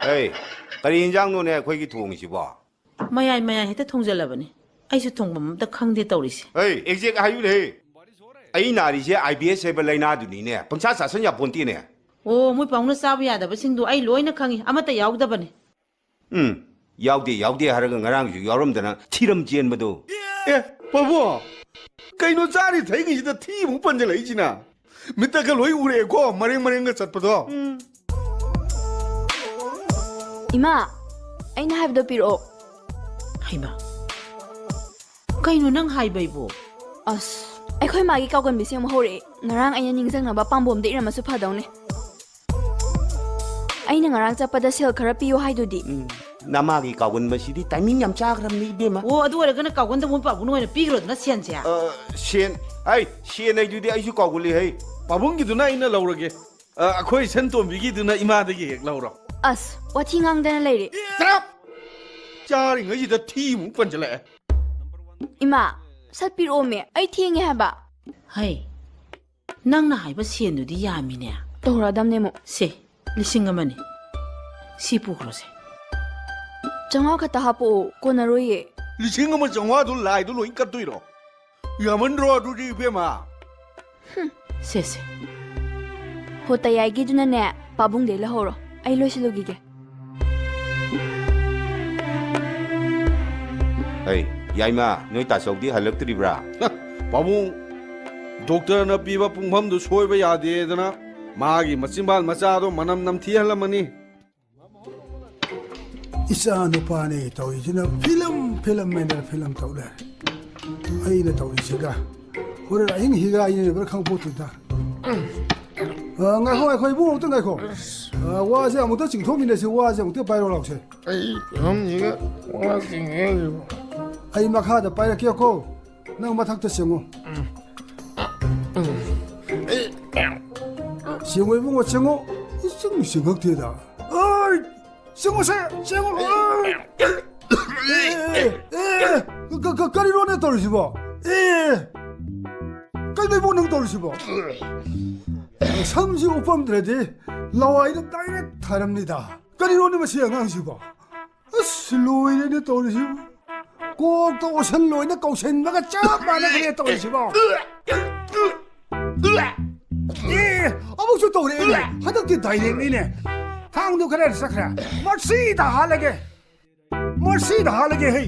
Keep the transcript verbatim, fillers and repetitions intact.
ꯑꯩ, ꯀꯔꯤ ꯏꯟꯖꯥꯡꯅꯣꯅꯦ ꯑꯩꯈꯣꯏꯒꯤ ꯊꯣꯡꯉꯤꯁꯤꯕꯣ? ꯃꯌꯥꯏ ꯃꯌꯥꯏ ꯍꯦꯛꯇ ꯊꯣꯡꯖꯜꯂꯕꯅꯤ꯫ ꯑꯩꯁꯨ ꯊꯣꯡꯐꯝ ꯑꯝꯇ ꯈꯪꯗꯦ ꯇꯧꯔꯤꯁꯦ꯫ ꯑꯩ, ꯑꯦꯛꯖꯦꯛ ꯍꯥꯏꯌꯨꯅꯦꯍꯦ꯫ ꯑꯩ ꯅꯥꯔꯤꯁꯦ ꯑꯥꯏ ꯕꯤ ꯑꯦꯁ ꯍꯥꯏꯕ ꯂꯥꯏꯅꯥꯗꯨꯅꯤꯅꯦ꯫ ꯄꯪꯆꯥ ꯆꯥꯁꯟ ꯌꯥꯄꯣꯟꯇꯦꯅꯦ꯫ ꯑꯣ, ꯃꯣꯏ ꯄꯥꯎꯅ ꯆꯥꯕ ꯌꯥꯗꯕꯁꯤꯡꯗꯣ ꯑꯩ ꯂꯣꯏꯅ ꯈꯪꯉꯤ, ꯑꯃꯠꯇ ꯌꯥꯎꯗꯕꯅꯤ꯫ ꯎꯝ, ꯌꯥꯎꯗꯦ, ꯌꯥꯎꯗꯦ ꯍꯥꯏꯔꯒ ꯉꯔꯥꯡꯁꯨ ꯌꯥꯎꯔꯝꯗꯅ ꯊꯤꯔꯝ ꯆꯦꯟꯕꯗꯣ꯫ ꯑꯦ, ꯄꯥꯕꯨꯡ, ꯀꯩꯅꯣ ꯆꯥꯔꯤ ꯊꯛꯏꯉꯩꯁꯤꯗ ꯊꯤ ꯑꯃꯨꯛ ꯄꯟꯖꯜꯂꯛꯏꯁꯤꯅ? ꯃꯤꯠꯇꯒ ꯂꯣꯏ ꯎꯔꯛꯑꯦꯀꯣ, ꯃꯔꯦꯡ ꯃꯔꯦꯡꯒ ꯆꯠꯄꯗꯣ꯫ ꯎꯝ꯫ ꯏꯃꯥ, ꯑꯩꯅ ꯍꯥꯏꯕꯗꯣ ꯄꯤꯔꯛꯑꯣ꯫ ꯍꯩꯃꯥ, ꯀꯩꯅꯣ ꯅꯪ ꯍꯥꯏꯕꯩꯕꯣ? ꯑꯁ, ꯑꯩꯈꯣꯏ ꯃꯥꯒꯤ ꯀꯥꯎꯒꯟꯕꯤꯁꯦ ꯑꯃꯨꯛ ꯍꯧꯔꯛꯑꯦ꯫ ꯉꯔꯥꯡ ꯑꯩꯅ ꯅꯤꯡꯁꯤꯡꯅꯕ ꯄꯥꯝꯕꯣꯝꯗ ꯏꯔꯝꯃꯁꯨ ꯐꯗꯧꯅꯦ꯫ ꯑꯩꯅ ꯉꯔꯥꯡ ꯆꯠꯄꯗ ꯁꯦꯜ ꯈꯔ ꯄꯤꯌꯨ ꯍꯥꯏꯗꯨꯗꯤ꯫ ꯎꯝ, ꯅꯃꯥꯒꯤ ꯀꯥꯎꯒꯟꯕꯁꯤꯗꯤ ꯇꯥꯏꯃꯤꯡ ꯌꯥꯝ ꯆꯥꯈ꯭ꯔꯕꯅꯤ, ꯏꯕꯦꯝꯃ꯫ ꯑꯣ, ꯑꯗꯨ ꯑꯣꯏꯔꯒꯅ ꯀꯥꯎꯒꯟꯗ ꯃꯣꯏ ꯄꯥꯕꯨꯡꯅ ꯑꯣꯏꯅ ꯄꯤꯈ꯭ꯔꯣꯗꯅ ꯁꯦꯟꯁꯦ꯫ ꯑ, ꯁꯦꯟ, ꯑꯩ, ꯁꯦꯟ ꯍꯥꯏꯗꯨꯗꯤ ꯑꯩꯁꯨ ꯀꯥꯎꯒꯜꯂꯤ ꯍꯩ꯫ ꯄꯥꯕꯨꯡꯒꯤꯗꯨꯅ ꯑꯩꯅ ꯂꯧꯔꯒꯦ꯫ ꯑ, ꯑꯩꯈꯣꯏ ꯁꯟꯇꯣꯝꯕꯤꯒꯤꯗꯨꯅ ꯏꯃꯥꯗꯒꯤ ꯍꯦꯛ ꯂꯧꯔꯣ꯫ ꯑꯁ, ꯋꯥꯊꯤ ꯉꯥꯡꯗꯅ ꯂꯩꯔꯦ꯫ ꯆꯥꯔꯤꯉꯩꯁꯤꯗ ꯊꯤ ꯑꯃꯨꯛ ꯄꯟꯁꯤꯜꯂꯛꯑꯦ꯫ ꯏꯃꯥ, ꯁꯠ ꯄꯤꯔꯛꯑꯣꯃꯦ, ꯑꯩ ꯊꯦꯡꯉꯦ ꯍꯥꯏꯕ꯫ ꯍꯩ, ꯅꯪꯅ ꯍꯥꯏꯕ ꯁꯦꯟꯗꯨꯗꯤ ꯌꯥꯝꯃꯤꯅꯦ꯫ ꯇꯧꯔꯛꯑꯗꯝꯅꯦ ꯑꯃꯨꯛ꯫ ꯁꯦ, ꯂꯤꯁꯤꯡ ꯑꯃꯅꯤ꯫ ꯁꯤ ꯄꯨꯈ꯭ꯔꯣꯁꯦ꯫ ꯆꯥꯝꯃꯉꯥ ꯈꯛꯇ ꯍꯥꯞꯄꯛꯑꯣ, ꯀꯣꯟꯅꯔꯣꯏꯌꯦ꯫ ꯂꯤꯁꯤꯡ ꯑꯃ ꯆꯥꯝꯃꯉꯥꯗꯨ ꯂꯥꯏꯗꯨ ꯂꯣꯏ ꯀꯠꯇꯣꯏꯔꯣ? ꯌꯥꯝꯃꯟꯗ꯭ꯔꯣ ꯑꯗꯨꯗꯤ, ꯏꯕꯦꯝꯃ? ꯁꯦ, ꯁꯦ꯫ ꯍꯣ, ꯇꯌꯥꯏꯒꯤꯗꯨꯅꯅꯦ, ꯄꯥꯕꯨꯡꯗꯩ ꯂꯧꯍꯧꯔꯣ꯫ ꯑꯩ ꯂꯣꯏꯁꯤꯜꯂꯨꯈꯤꯒꯦ꯫ ꯑꯩ, ꯌꯥꯏꯃ, ꯅꯣꯏ ꯇꯥꯆꯧꯗꯤ ꯍꯜꯂꯛꯇ꯭ꯔꯤꯕ꯭ꯔꯥ? ꯍ, ꯄꯥꯕꯨꯡ, ꯗꯣꯛꯇꯔꯅ ꯄꯤꯕ ꯄꯨꯡꯐꯝꯗꯨ ꯁꯣꯏꯕ ꯌꯥꯗꯦꯗꯅ ꯃꯥꯒꯤ ꯃꯆꯤꯟꯕꯥꯜ ꯃꯆꯥꯗꯣ ꯃꯅꯝ ꯅꯝꯊꯤꯍꯜꯂꯝꯃꯅꯤ꯫ ꯏꯆꯥ ꯅꯨꯄꯥꯅꯦ ꯇꯧꯔꯤꯁꯤꯅ ꯐꯤꯂꯝ, ꯐꯤꯂꯝ ꯍꯥꯏꯅ ꯐꯤꯂꯝ ꯇꯧ ꯂꯩꯔꯦ꯫ ꯑꯩꯅ ꯇꯧꯔꯤꯁꯤꯒ ꯍꯣꯔꯦꯟ ꯑꯍꯤꯡ ꯍꯤꯒꯥꯏꯅꯕ꯭ꯔꯥ ꯈꯪꯄꯣꯠꯇꯦꯗ꯫ ꯑ, ꯉꯥꯏꯈꯣ, ꯉꯥꯏꯈꯣ, ꯏꯕꯨꯡ, ꯑꯃꯨꯛꯇ ꯉꯥꯏꯈꯣ꯫ ꯑ, ꯋꯥꯁꯦ ꯑꯃꯨꯛꯇ ꯆꯤꯡꯊꯣꯛꯃꯤꯟꯅꯁꯤ, ꯋꯥꯁꯦ ꯑꯃꯨꯛꯇ ꯄꯥꯏꯔꯣ ꯂꯥꯎꯁꯦ꯫ ꯑꯩ ꯐꯤꯂꯝꯁꯤꯒ ꯋꯥ ꯆꯤꯡꯉꯦ꯫ ꯑꯩ ꯃꯈꯥꯗ ꯄꯥꯏꯔꯛꯀꯦꯀꯣ, ꯅꯪ ꯃꯊꯛꯇ ꯆꯤꯡꯉꯨ꯫ ꯆꯤꯡꯉꯨ ꯏꯕꯨꯡꯉꯣ, ꯆꯤꯡꯉꯨ꯫ ꯏꯆꯤꯡ ꯆꯤꯡꯉꯛꯇꯦꯗ꯫ ꯑꯩ! ꯆꯤꯡꯉꯨꯁꯦ! ꯆꯤꯡꯉꯨ! ꯑꯩ! ꯑꯦ, ꯑꯦ, ꯑꯦ, ꯀ-, ꯀ-, ꯀꯔꯤꯅꯣꯅꯦ ꯇꯧꯔꯤꯁꯤꯕꯣ? ꯑꯦ! ꯀꯩꯅꯣ ꯏꯕꯨꯡꯉꯣ ꯅꯪ ꯇꯧꯔꯤꯁꯤꯕꯣ? ꯁꯝꯁꯤ ꯎꯞꯄꯝꯗ꯭ꯔꯗꯤ ꯂꯋꯥꯏꯗ direct ꯊꯥꯔꯝꯅꯤꯗ꯫ ꯀꯔꯤꯅꯣꯅꯦ ꯃꯁꯤ ꯑꯉꯥꯡꯁꯤꯕꯣ? ꯑꯁ, ꯂꯣꯏꯔꯦꯅꯦ ꯇꯧꯔꯤꯁꯤꯕꯨ꯫ ꯀꯣꯛꯇ ꯑꯣꯁꯟ ꯂꯣꯏꯅ ꯀꯧꯁꯟꯕꯒ ꯆꯞ ꯃꯥꯟꯅꯈ꯭ꯔꯦ ꯇꯧꯔꯤꯁꯤꯕꯣ꯫ ꯑꯦ, ꯑꯃꯨꯛꯁꯨ ꯇꯧꯔꯛꯑꯦꯅꯦ꯫ ꯍꯟꯗꯛꯇꯤ ꯗꯥꯏꯔꯦꯛꯅꯤꯅꯦ꯫ ꯊꯥꯡꯗꯨ ꯈꯔ ꯆꯠꯈ꯭ꯔꯦ꯫ ꯃꯁꯤꯗ ꯍꯥꯠꯂꯒꯦ꯫ ꯃꯁꯤꯗ ꯍꯥꯠꯂꯒꯦ ꯍꯩ꯫